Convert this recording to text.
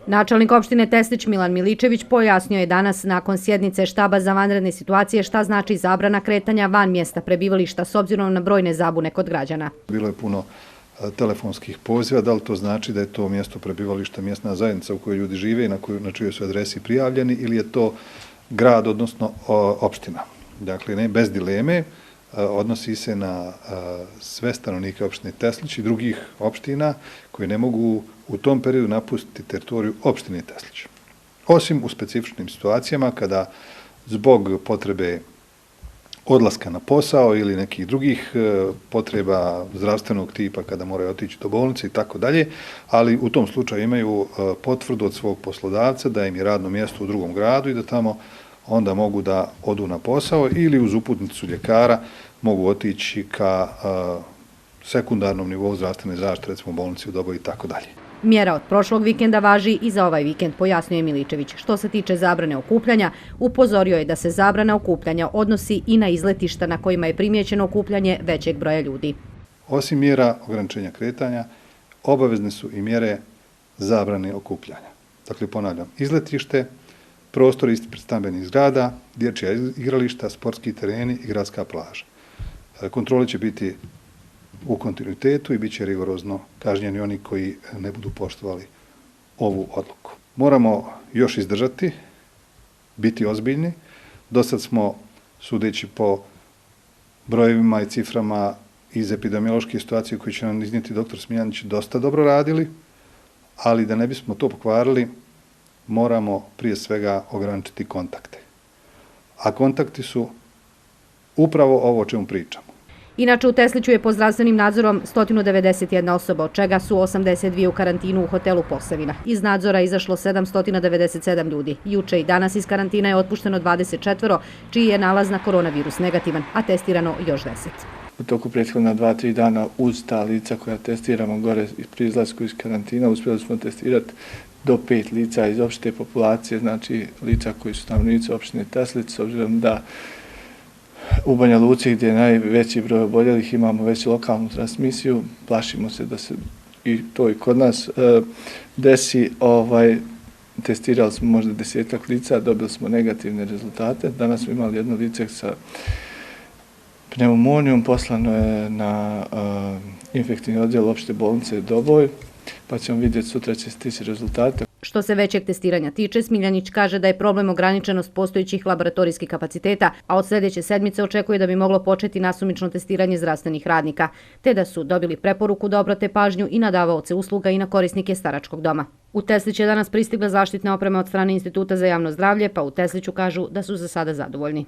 Načelnik opštine Teslić Milan Miličević pojasnio je danas nakon sjednice štaba za vanredne situacije šta znači zabrana kretanja van mjesta prebivališta s obzirom na brojne zabune kod građana. Bilo je puno telefonskih poziva, da li to znači da je to mjesto prebivališta, mjesna zajednica u kojoj ljudi žive i na čijoj su adresi prijavljeni ili je to grad, odnosno opština. Dakle, ne bez dileme, odnosi se na sve stanovnike opštine Teslić i drugih opština koji ne mogu u tom periodu napustiti teritoriju opštine Teslić. Osim u specifičnim situacijama kada zbog potrebe odlaska na posao ili nekih drugih potreba zdravstvenog tipa kada moraju otići do bolnice i tako dalje, ali u tom slučaju imaju potvrdu od svog poslodavca da im je radno mjesto u drugom gradu i da tamo onda mogu da odu na posao ili uz uputnicu ljekara mogu otići ka sekundarnom nivou zdravstvene zaštite, recimo bolnici u Doboju i tako dalje. Mjera od prošlog vikenda važi i za ovaj vikend, pojasnio je Miličević. Što se tiče zabrane okupljanja, upozorio je da se zabrana okupljanja odnosi i na izletišta na kojima je primijećeno okupljanje većeg broja ljudi. Osim mjera ograničenja kretanja, obavezne su i mjere zabrane okupljanja. Dakle, ponavljam, izletište, prostori ispred stambenih zgrada, dječja igrališta, sportski tereni i gradska plaža. Kontrole će biti u kontinuitetu i bit će rigorozno kažnjeni oni koji ne budu poštovali ovu odluku. Moramo još izdržati, biti ozbiljni. Dosad smo, sudeći po brojevima i ciframa iz epidemiološke situacije koju će nam iznijeti dr. Smiljanić, dosta dobro radili, ali da ne bismo to pokvarili, moramo prije svega ograničiti kontakte. A kontakti su upravo ovo o čemu pričamo. Inače, u Tesliću je pod zdravstvenim nadzorom 191 osoba, od čega su 82 u karantinu u hotelu Posavina. Iz nadzora izašlo 797 ljudi. Juče i danas iz karantina je otpušteno 24, čiji je nalaz na koronavirus negativan, a testirano još 10. U toku prethodna 2-3 dana uz ta lica koja testiramo gore pri izlasku iz karantina uspjeli smo testirati do 5 lica iz opšte populacije, znači lica koji su stanovnici opštine Teslić, s obzirom da u Banja Luci gdje je najveći broj oboljelih imamo već lokalnu transmisiju, plašimo se da se i to i kod nas desi. Testirali smo možda 10 lica, dobili smo negativne rezultate. Danas smo imali jedno lice sa pneumonijom, poslano je na infektivni odjel opšte bolnice Doboj, pa ćemo vidjeti sutra će stići rezultate. Što se većeg testiranja tiče, Smiljanić kaže da je problem ograničenost postojećih laboratorijskih kapaciteta, a od sljedeće sedmice očekuje da bi moglo početi nasumično testiranje zdravstvenih radnika, te da su dobili preporuku da obrate pažnju i na davaoce usluga i na korisnike staračkog doma. U Teslić je danas pristigla zaštitna oprema od strane Instituta za javno zdravlje, pa u Tesliću kažu da su za sada zadovoljni.